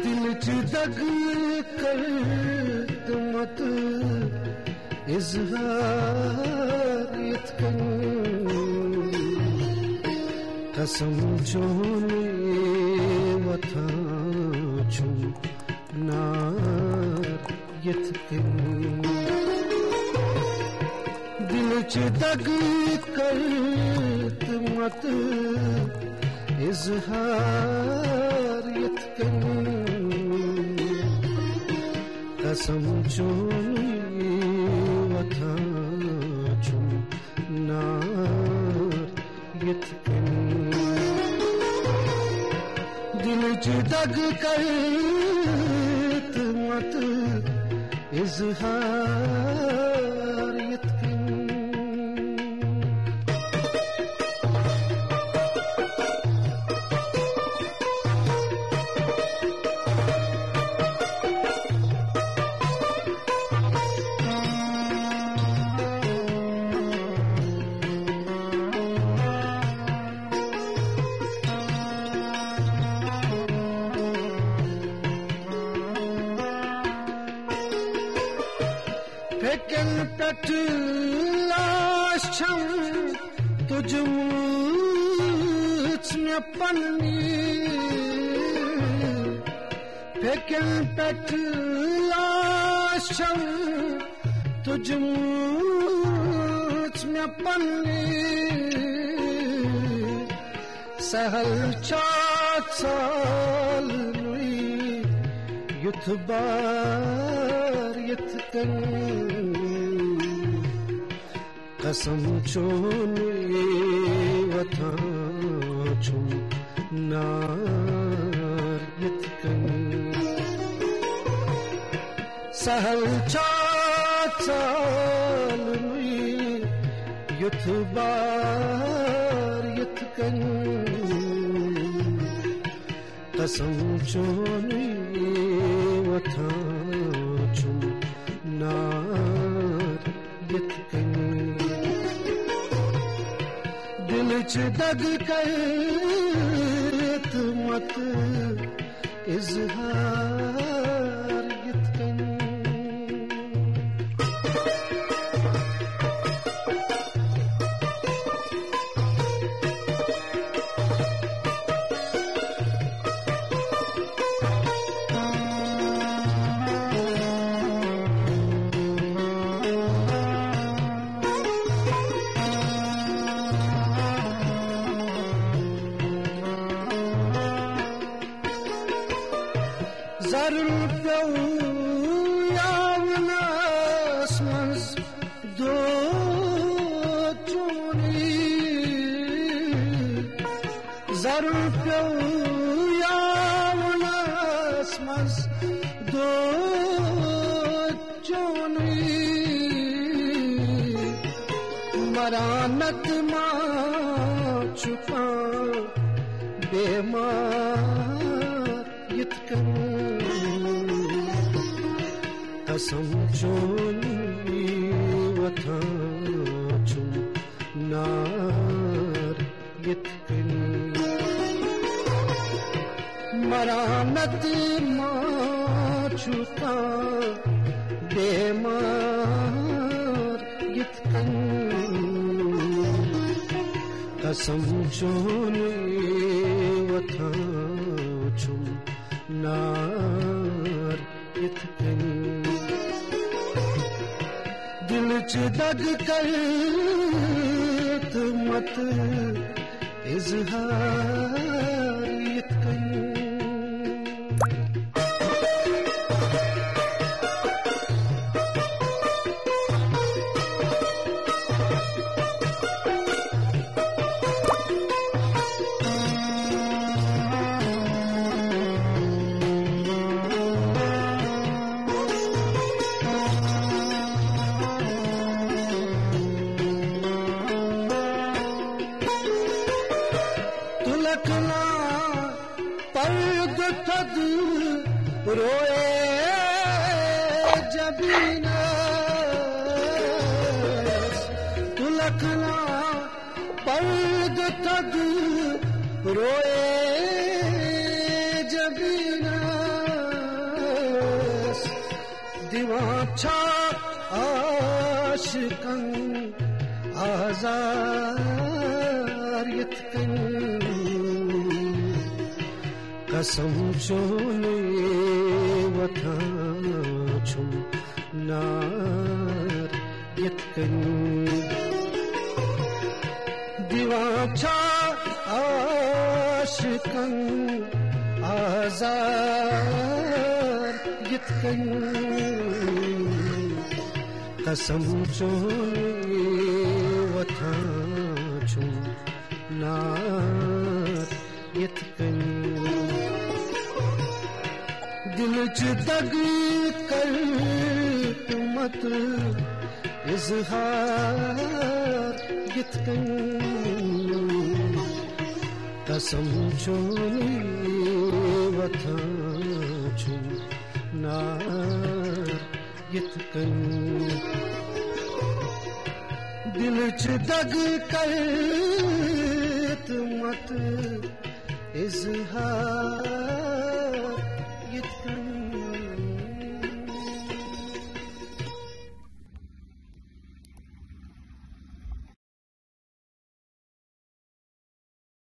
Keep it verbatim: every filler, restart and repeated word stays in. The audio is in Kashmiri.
دِلٕچ دَگ کٔرِتھ مَتہٕ اِظہار یِتھ کٔنۍ۔ قسم چون وۄتھان چھُم نار یِتھ کٔنۍ۔ دِلٕچ دَگ کٔرِتھ مَتہٕ اِظہار یِتھ کٔنۍ۔ قسم چون وۄتھان چھُم نار یِتھ کٔنۍ۔ دِلٕچ دَگ کٔرِتھ مَتہٕ اِظہار یِتھ کٔنۍ۔ پھیٚکٮ۪ن پٮ۪ٹھ لاش چھَم تُجمٕژ مےٚ پننہِ۔ پھیٚکٮ۪ن پٮ۪ٹھ لاش چھَم تُجمٕژ مےٚ پننہِ۔ سہل چھا ژالنُے یُتھ بار یِتھ کٔنۍ۔ قسم چون وۄتھان چھُم نار یِتھ کٔنۍ۔ سہل چھا ژالنُے یُتھ بار یِتھ کٔنۍ۔ قسم چون وۄتھان چھُم نار یِتھ کٔنۍ۔ دِلٕچ دَگ کٔرِتھ مَتہٕ اِظہار یِتھ کٔنۍ۔ زرُن پیوٚو یاونَس منٛز دود چونُے۔ زرُن پیوٚو یاونَس منٛز دود چونُے۔ مرانت ما چھُ کانٛہہ بیمار یِتھ کٔنۍ۔ قسم چون وۄتھان چھُم نار یِتھ کٔنۍ۔ مرانت ما چھُ کانٛہہ بیمار یِتھ کٔنۍ۔ قسم چون وۄتھان چھُم نار یِتھ کٔنۍ۔ دِلٕچ دَگ کٔرِتھ مَتہٕ اِظہار یِتھ کٔنۍ۔ تُلکھ نا پردٕ تھوٚد رویے جبیٖنس۔ تُلکھ نا پردٕ تھوٚد رویے جبیٖنس۔ دِوان چھا عاشقن آزار یِتھ کٔنۍ؟ قسم چون وۄتھان چھُم نار یِتھ کٔنۍ۔ دِوان چھا عاشقن آزار یِتھ کٔنۍ؟ قسم چون وۄتھان چھُم نار یِتھ کٔنۍ۔ دِلٕچ دگ کر تہٕ مت اظہار یِتھ کٔنۍ۔ قسم چون وۄتھان چھُم نار یِتھ کٔنۍ۔ دِلٕچ دگ کر تہٕ مت اظہار